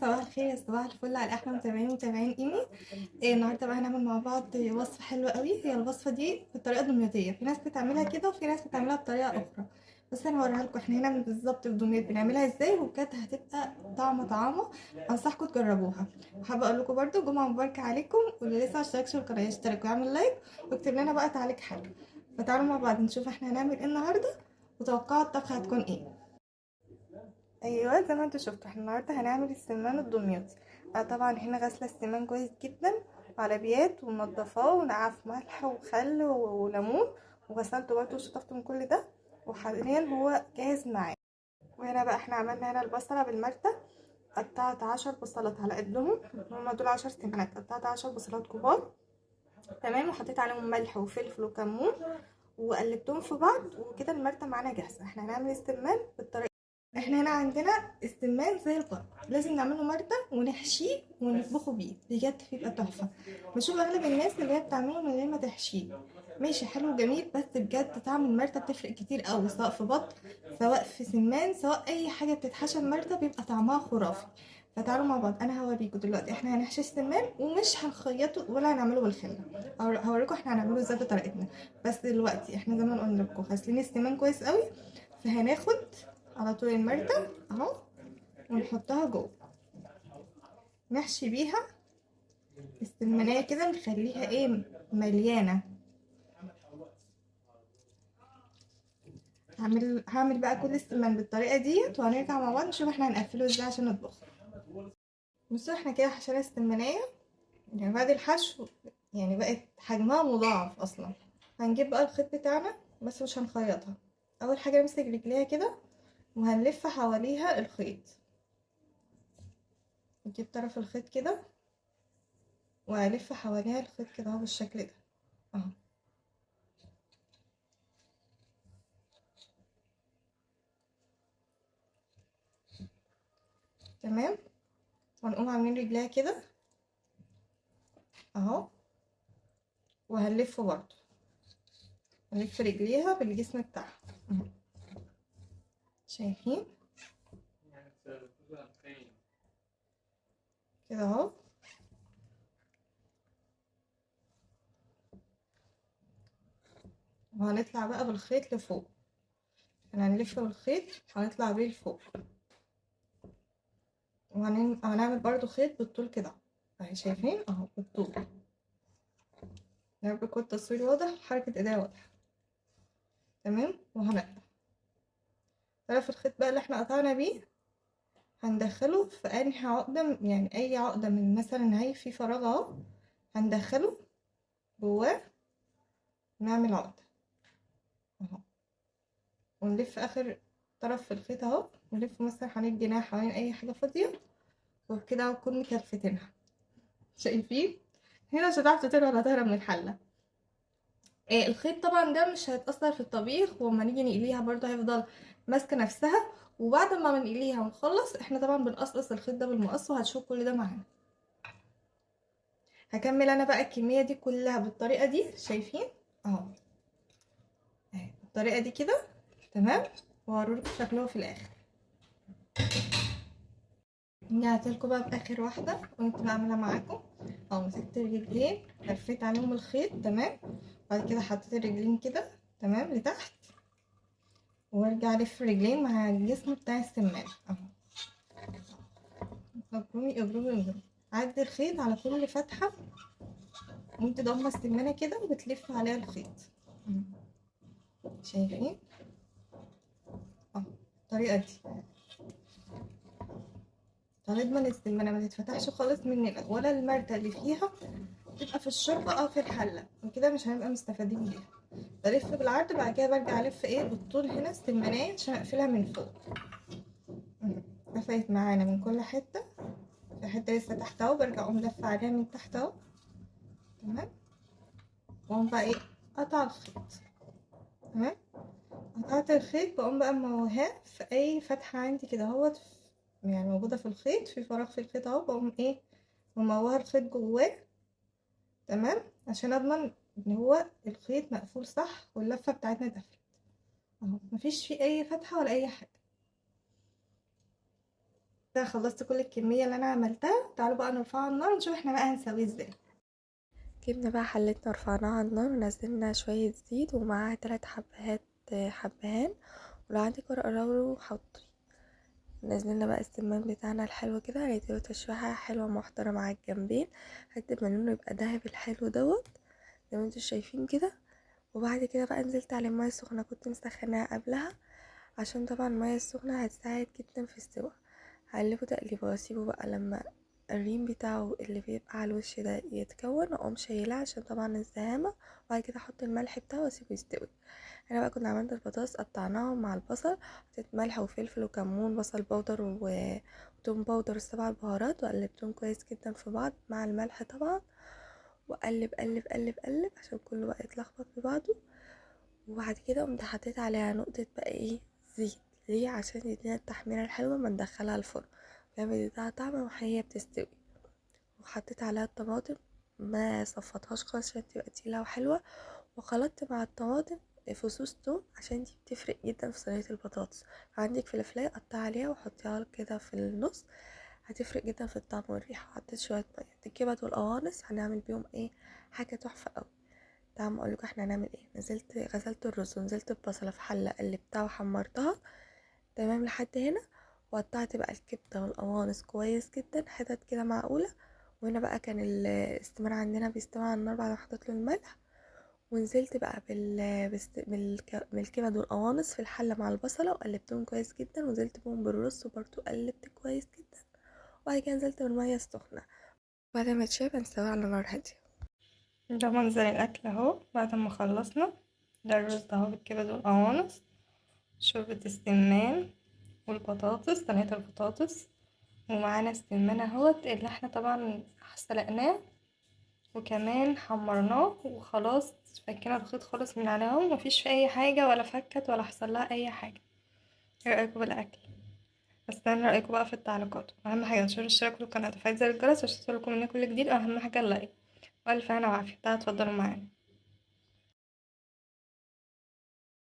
صباح الخير، صباح الفل على احلى متابعين ومتابعين ايمي. النهارده بقى هنعمل مع بعض وصفه حلوة قوي. هي الوصفة دي بالطريقة الدمياطيه، في ناس بتعملها كده وفي ناس بتعملها بطريقة اخرى، بس انا هوريها لكم احنا هنا بالظبط في دمياط بنعملها ازاي، وبجد هتبقى طعمه طعامه، انصحكم تجربوها. وحابة اقول لكم برده جمعه مباركة عليكم، واللي لسه ما اشتركش في القناة يشترك ويعمل لايك ويكتب لنا بقى تعليق حلو. فتعالوا مع بعض نشوف احنا هنعمل ايه النهارده وتوقعوا الطبخة هتكون ايه. ايوه زي ما انتوا شفتوا احنا النهارده هنعمل السمان الدمياطي. طبعا هنا غاسله السمان كويس جدا على بيات ومنضفاه ونقعه في ملح وخل وليمون، وغسلته برده وشطفته من كل ده، وحاليا هو جاهز معايا. وهنا بقى احنا عملنا هنا البصله بالمرته، قطعت 10 بصلات على قدهم، هما دول 10 سمانات، قطعت 10 بصلات كبار تمام، وحطيت عليهم ملح وفلفل وكمون وقلبتهم في بعض، وكده المرته معانا جاهزة. احنا هنعمل السمان بالطريقة. احنا هنا عندنا السمان زي البط، لازم نعمله مرده ونحشيه ونطبخه بيه، بجد بيبقى تحفة. بشوف اغلب الناس اللي هي بتعمله من غير ما تحشيه، ماشي حلو وجميل، بس بجد طعم المرده بتفرق كتير قوي، سواء في بط سواء في سمان سواء اي حاجة بتتحشى المرده بيبقى طعمها خرافي. فتعالوا مع بعض انا هوريكم دلوقتي احنا هنحشي السمان ومش هنخيطه ولا هنعمله بالخله، هوريكم احنا هنعمله ازاي بطريقتنا. بس دلوقتي احنا زي ما قلنا لكم غاسلين السمان كويس قوي، فهناخد على طول المرده اهو ونحطها جوه، نحشي بيها السمنايه كده، نخليها ايه مليانة. هعمل بقى كل السمان بالطريقة ديت، وهنرجع مع بعض نشوف احنا هنقفله ازاي عشان نطبخه. بصوا احنا كده حشينا السمنايه، يعني بعد الحشو يعني بقت حجمها مضاعف اصلا. هنجيب بقى الخيط بتاعنا بس مش هنخيطها، اول حاجة نمسك رجليها كده وهنلف حواليها الخيط، نجيب طرف الخيط كده وهلف حواليها الخيط كده اهو بالشكل ده اهو. تمام، وهنقوم عاملين رجليها كده اهو، وهنلف برضه، هنلف رجليها بالجسم بتاعها، شايفين كده اهو. وهنطلع بقى بالخيط لفوق، احنا هنلف بالخيط هنطلع بيه لفوق، وهنعمل برضو خيط بالطول كده اهي، شايفين اهو بالطول. يا رب يكون التصوير واضح وحركة ايديا واضحة. تمام، وهنقطع طرف الخيط بقى اللي احنا قطعنا بيه، هندخله في انهي عقدة، يعني اي عقدة من مثلا هي في فراغ اهو، هندخله جواه ونعمل عقدة اهو، ونلف اخر طرف في الخيط اهو، ونلف مثلا حوالين الجناح حوالين اي حاجة فاضية، وبكده نكون مكلفتينها. شايفين هنا مش هتعرف تطير ولا تهرب من الحلة. الخيط طبعا ده مش هيتأثر في الطبيخ، وما نيجي نقليها برضه هيفضل ماسكة نفسها، وبعد ما بنقليها ونخلص احنا طبعا بنقصقص الخيط ده بالمقص، وهتشوف كل ده معانا. هكمل انا بقى الكمية دي كلها بالطريقة دي، شايفين اهو اهي بالطريقة دي كده. تمام، وهوريلكم شكله في الاخر. رجعت لكم بقى باخر واحدة كنت بعملها معاكم اهو. مسكت الرجلين لفيت عليهم الخيط تمام، بعد كده حطيت الرجلين كده تمام لتحت، وارجع الف الرجلين مع الجسم بتاع السمان اهو. ابرمي ابرمي ابرمي، عدي الخيط على كل فتحه وانت ضامه السمانه كده وبتلف عليها الخيط، شايفين اهو الطريقة دي. هنضمن السمانه ما تتفتحش خالص مننا، ولا المرده اللي فيها تبقى في الشوربة او في الحلة، وكده مش هنبقى مستفادين بيها. بلف بالعرض، بعد كده برجع الف ايه بالطول هنا السمانيه عشان اقفلها من فوق. قفلت معانا من كل حتة، في حتة لسه تحت اهو، برجع اقوم لفه عليها من تحت اهو تمام، واقوم بقى ايه قطع الخيط. تمام، قطعت الخيط بقوم بقى موهاه في اي فتحه عندي كده اهوت، يعني موجودة في الخيط، في فراغ في الخيط اهو، بقوم ايه مموهه الخيط جواه تمام، عشان اضمن ان هو الخيط مقفول صح واللفه بتاعتنا اتقفلت اهو، مفيش فيه اي فتحه ولا اي حاجة. كده خلصت كل الكمية اللي انا عملتها. تعالوا بقى نرفعها على النار ونشوف احنا بقى هنسويه ازاي. جبنا بقى حلتنا رفعناها على النار ونزلنا شوية زيت ومعاها 3 حبهات حبهان، ولو عندك ورق لورا حطي. نزلنا بقى السمان بتاعنا الحلو كده، هنديله تشويحة حلوة محترمة على الجنبين لحد ما لونه يبقى ذهبي الحلو دوت زي ما انتوا شايفين كده. وبعد كده بقى نزلت على المية السخنة، كنت مسخناها قبلها عشان طبعا المية السخنة هتساعد جدا في السوا. هقلبه تقليبه واسيبه بقى لما الريم بتاعه اللي بيبقى على الوش ده يتكون، اقوم شايلاه عشان طبعا الزهامة. وبعد كده احط الملح بتاعه واسيبه يستوي. انا بقى كنا عملنا البطاطس قطعناها مع البصل، حطيت ملح وفلفل وكمون بصل powder وتوم powder السبع بهارات، وقلبتهم كويس جدا في بعض مع الملح طبعا، وقلب قلب قلب قلب عشان كله بقى يتلخبط ببعضه. وبعد كده قمت حطيت عليها نقطة بقى ايه زيت، ليه؟ عشان يدينا التحميرة الحلوة ما ندخلها الفرن، فاهم؟ بيديها طعم وهي بتستوي. وحطيت عليها الطماطم، ما صفطهاش خالص عشان تبقى تقيلة وحلوة. وخلطت مع الطماطم فصوص توم عشان دي بتفرق جدا في صينية البطاطس. عندك فلفلاية قطعي عليها وحطيها كده في النص، هتفرق جدا في الطعم والريحة. حطيت شوية مية. الكبد والقوانص هنعمل بيهم ايه؟ حاجة تحفة قوي. تعالوا اقول لكم احنا هنعمل ايه. نزلت غسلت الرز ونزلت البصلة في حلة قلبتها وحمرتها تمام لحد هنا، وقطعت بقى الكبدة والقوانص كويس جدا حتت كده معقولة. وهنا بقى كان الاستمر عندنا بيستوي على النار بعد ما حطيت له الملح. ونزلت بقى بالكبد والقوانص في الحلة مع البصلة وقلبتهم كويس جدا، ونزلت بهم بالرز وبرضو قلبت كويس جدا. وبعد كده نزلت بالمية السخنة. بعد ما تشرب هنسويها على نار هادية. ده منظر الاكل اهو بعد ما خلصنا. ده الرز ده اهو بالكبد والقوانص، شوربة السمان والبطاطس، صينية البطاطس، ومعانا السمان اهوت اللي احنا طبعا سلقناه وكمان حمرناه وخلاص، فكينا الخيط خالص من عليهم، مفيش في اي حاجة ولا فكت ولا حصل لها اي حاجة. ايه رأيكم بالاكل؟ استنى رأيكم بقى في التعليقات. اهم حاجة انشروا الاشتراك في القناة وتفعيل زر الجرس عشان يوصلكم مني كل جديد، واهم حاجة اللايك. والف هنا وعافية. تعالوا اتفضلوا معانا.